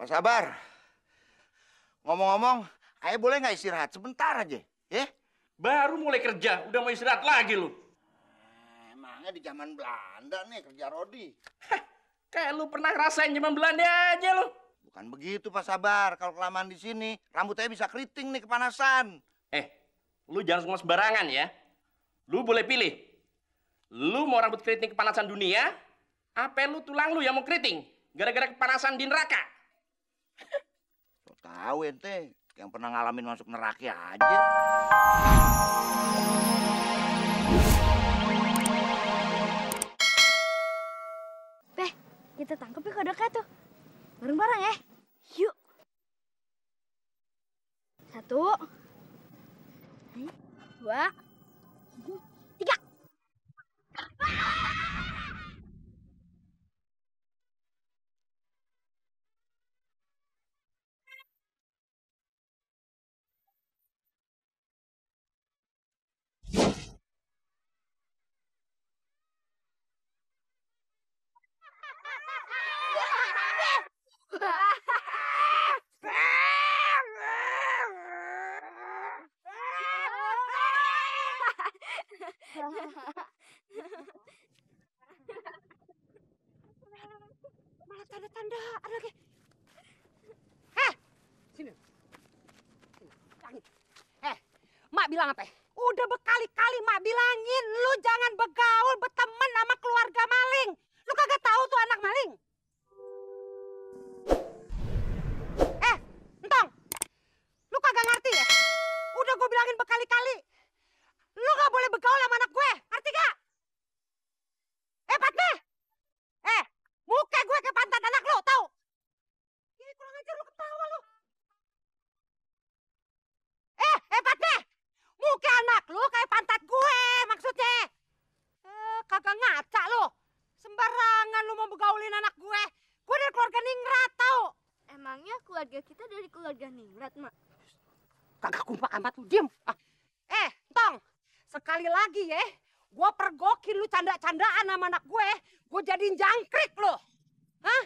Pak Sabar, ngomong-ngomong, ayah boleh nggak istirahat sebentar aja, ya? Baru mulai kerja, udah mau istirahat lagi lu. Emangnya di zaman Belanda nih kerja Rodi. Kayak lu pernah ngerasain zaman Belanda aja lu. Bukan begitu Pak Sabar, kalau kelamaan di sini, rambutnya bisa keriting nih kepanasan. Lu jangan ngomong sembarangan ya. Lu boleh pilih. Lu mau rambut keriting kepanasan dunia, apa lu tulang lu yang mau keriting? Gara-gara kepanasan di neraka. So tahu ente, yang pernah ngalamin masuk neraka aja. Kita tangkap ya kodoknya tuh. Bareng-bareng ya. Yuk. 1, 2, 3. Malah tanda-tandaan lagi. Sini. Mak bilang apa? Udah berkali-kali mak bilangin, lu jangan begaul berteman sama keluarga maling. Lu kagak tahu tuh anak maling. Entong. Lu kagak ngerti ya? Udah gue bilangin berkali-kali. Lu gak boleh begaul sama anak gue, ngerti gak? Patme! Muka gue kayak pantat anak lu, tau? Ini kurang ajar lu ketawa lu. Patme! Muka anak lu kayak pantat gue, maksudnya. Kagak ngaca lu. Sembarangan lu mau begaulin anak gue. Gue dari keluarga ningrat, tau? Emangnya keluarga kita dari keluarga ningrat, Mak? Kagak kompak amat lu, diem. Tong, sekali lagi ya, gue pergokin lu canda-candaan sama anak gue jadiin jangkrik lu. Hah?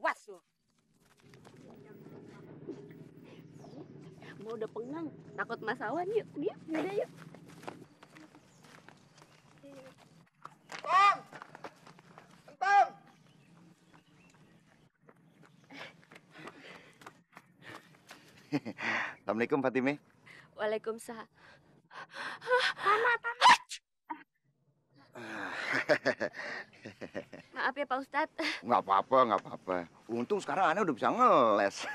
Was lu. Mau udah pengang, takut masawan yuk. Yaudah yuk. Entong! Entong! Assalamualaikum Fatime. Waalaikumsalam. Maaf ya Pak Ustadz. Nggak apa-apa, nggak apa-apa. Untung sekarang aneh udah bisa ngeles.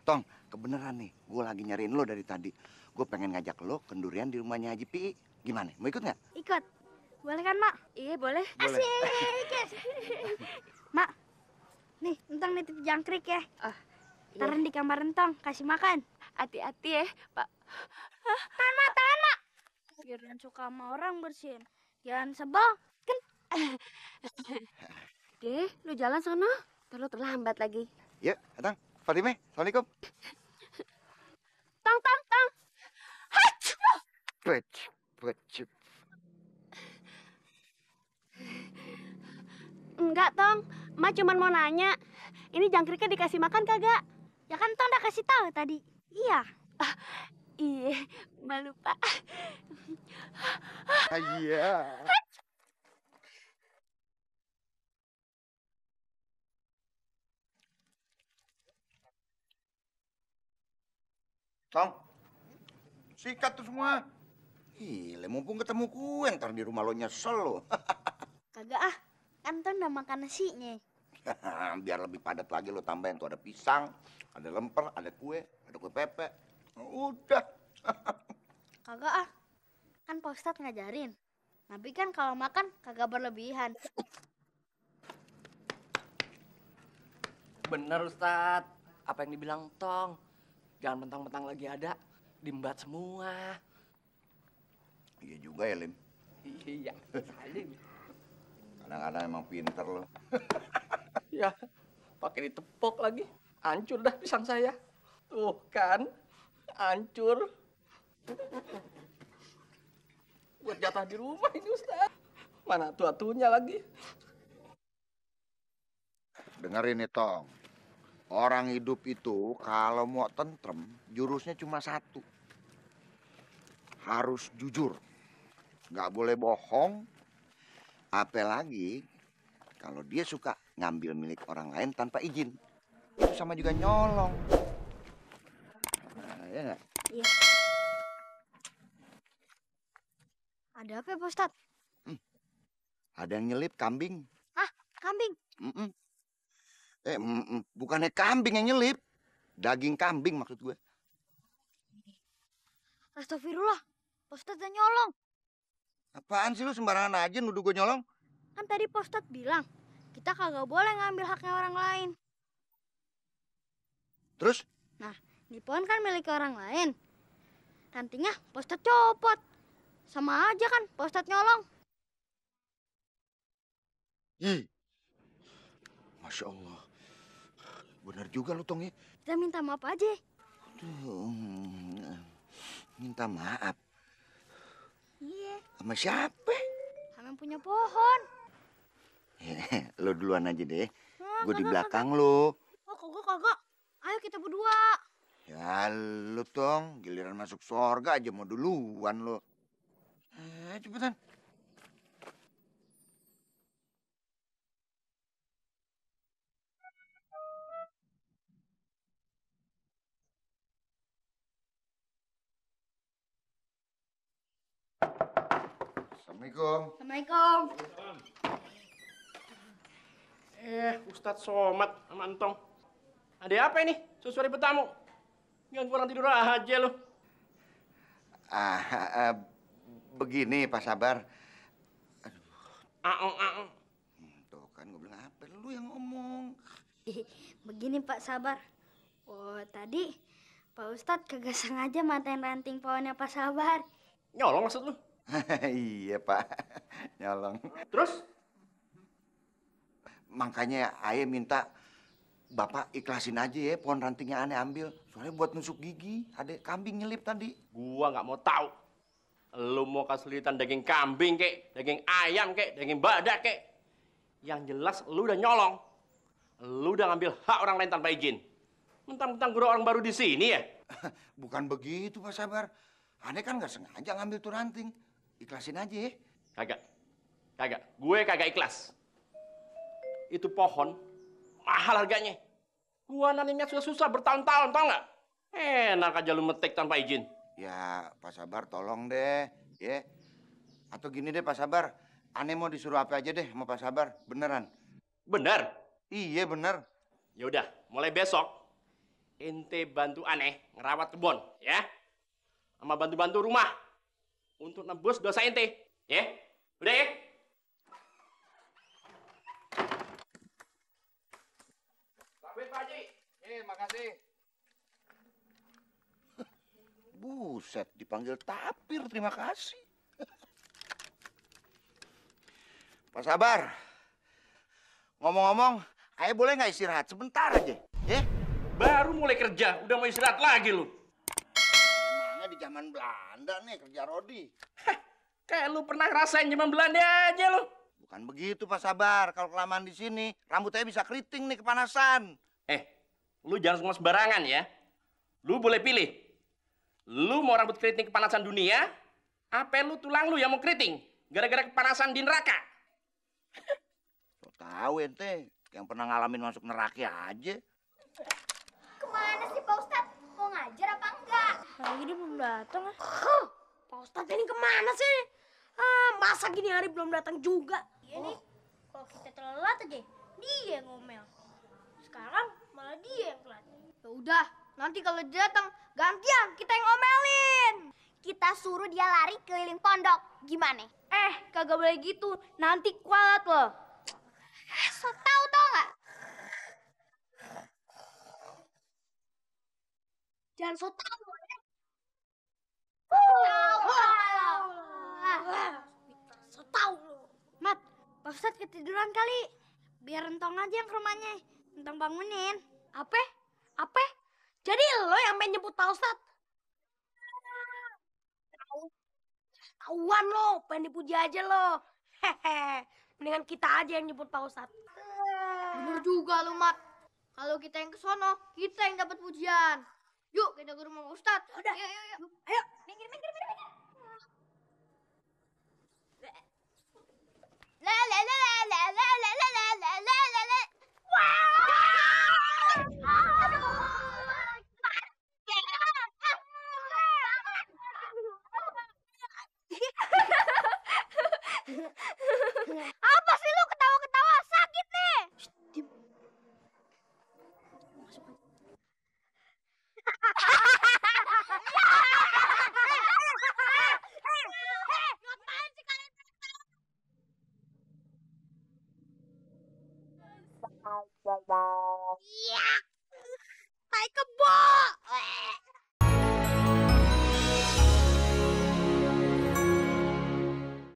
Tong, kebeneran nih, gue lagi nyariin lo dari tadi. Gue pengen ngajak lo kendurian di rumahnya Haji Pi. Gimana, mau ikut nggak? Ikut. Boleh kan, Mak? Iya, boleh. Boleh. Asik. Mak, nih, Entong nitip jangkrik ya. Taruh di kamar Entong, kasih makan. Hati-hati ya, Pak. Tahan, Mak. Biar jangan suka sama orang bersihin. Jangan sebel, kan? Deh, lu jalan sono. Terlalu terlambat lagi. Yuk, datang. Fatime, Assalamualaikum. Tong. Pecip. Enggak, Tong. Ma cuma mau nanya. Ini jangkriknya dikasih makan kagak? Ya kan Tong udah kasih tahu tadi. Iya. Iya, Ma lupa. Iya. Tong, sikat tuh semua. Gila, mumpung ketemu kue, ntar di rumah lo nyesel lo. Kagak kan Tong udah makan nasinya. Biar lebih padat lagi lo tambahin tuh ada pisang, ada lemper, ada kue pepe. Udah. Kagak kan Pak Ustadz ngajarin. Nabi kan kalau makan kagak berlebihan. Bener Ustadz, apa yang dibilang Tong. Jangan mentang-mentang lagi ada, diembat semua. Iya juga ya, Lim. Iya, salim. Kadang-kadang emang pinter lo. Ya, pakai ditepok lagi. Hancur dah pisang saya. Tuh kan, hancur. Buat jatah di rumah ini Ustadz. Mana tua-tunya lagi. Dengerin nih, Tong. Orang hidup itu kalau mau tentrem, jurusnya cuma satu. Harus jujur. Nggak boleh bohong. Apalagi kalau dia suka ngambil milik orang lain tanpa izin. Itu sama juga nyolong. Nah, ya nggak? Iya. Ada apa ya, Pak Ustadz? Ada yang nyelip kambing. Hah? Kambing? Mm-mm. Bukannya kambing yang nyelip. Daging kambing maksud gue. Astagfirullah. Pak Ustadz yang nyolong. Apaan sih lu sembarangan aja nuduh gue nyolong? Kan tadi Pak Ustadz bilang, kita kagak boleh ngambil haknya orang lain. Terus? Nah, di pohon kan milik orang lain. Nantinya Pak Ustadz copot. Sama aja kan Pak Ustadz nyolong. Ih. Masya Allah. Bener juga lu, Tong, ya. Kita minta maaf aja. Aduh, minta maaf. Iya, Sama siapa? sama yang punya pohon. Lu duluan aja deh. Gue di Kagak, belakang lu. kagak. Ayo kita berdua. Ya lu, Tong. Giliran masuk surga aja mau duluan lu. Cepetan. Assalamualaikum. Assalamualaikum. Ustadz Somad sama Entong. Ada apa ini? Sesuai bertamu. Ganggu orang tidur aja lu. Begini Pak Sabar. Aong. Tuh kan gue bilang apa? Lu yang ngomong. Begini Pak Sabar. Oh, tadi Pak Ustadz kagak sengaja matain ranting pohonnya Pak Sabar. Nyolong maksud lu? Iya Pak, nyolong. Terus? Makanya ayah minta Bapak ikhlasin aja ya pohon rantingnya aneh ambil. Soalnya buat nusuk gigi, ada kambing nyelip tadi. Gua nggak mau tahu. Lu mau kesulitan daging kambing kek, daging ayam kek, daging badak kek. Yang jelas lu udah nyolong. Lu udah ngambil hak orang lain tanpa izin. Mentang-mentang guru orang baru di sini ya? Bukan begitu Pak Sabar. Aneh kan nggak sengaja ngambil tuh ranting. Ikhlasin aja ya. Kagak. Gue kagak ikhlas. Itu pohon mahal harganya. Gua nanimnya susah-susah bertahun-tahun, tau nggak? Enak aja lu metik tanpa izin. Ya Pak Sabar tolong deh, ya. Atau gini deh Pak Sabar, aneh mau disuruh apa aja deh sama Pak Sabar, beneran. Bener? Iya bener. Ya udah, mulai besok ente bantu aneh ngerawat kebun, ya. Sama bantu-bantu rumah untuk nebus dosa ente, ya. Udah ya? Sampai Pak Haji. Makasih. Buset, dipanggil tapir, terima kasih. Pak Sabar, ngomong-ngomong, ayah boleh nggak istirahat sebentar aja, ya? Baru mulai kerja, udah mau istirahat lagi lu. Emangnya di zaman Belanda nih kerja Rodi. Kayak lu pernah ngerasain zaman Belanda aja lu. Bukan begitu Pak Sabar, kalau kelamaan di sini rambut saya bisa keriting nih kepanasan. Lu jangan semua sembarangan ya. Lu boleh pilih. Lu mau rambut keriting kepanasan dunia, apa lu tulang lu yang mau keriting gara-gara kepanasan di neraka? So tahu ente, yang pernah ngalamin masuk neraka aja. Kemana sih Pak Ustadz? Mau ngajar apa enggak? Lagi dia belum datang. Pak Ustadz ini kemana sih? Masa gini hari belum datang juga? Iya nih, kalau kita telat aja, dia yang ngomel. Sekarang malah dia yang telat. Ya udah, nanti kalau dia datang, gantian kita yang ngomelin. Kita suruh dia lari keliling pondok. Gimana? Kagak boleh gitu. Nanti kualat loh. So tau nggak? Jangan so tau. So tau lo. Mat, Pak Ustadz ketiduran kali. Biar Entong aja yang ke rumahnya. Entong bangunin. Apa? Jadi lo yang main nyebut Pak Ustadz? Tahuan lo, pengen dipuji aja lo. Hehe, mendingan kita aja yang nyebut Pak Ustadz. Bener juga lu, Mat. Kalau kita yang ke sono, kita yang dapat pujian. Yuk, kita ke rumah Ustadz. Udah. Yuk. Ayo, minggir. La la la la la la la la la la la la. Apa sih lu ketawa-ketawa? Sakit nih. Ngapain sih kalian? Iya.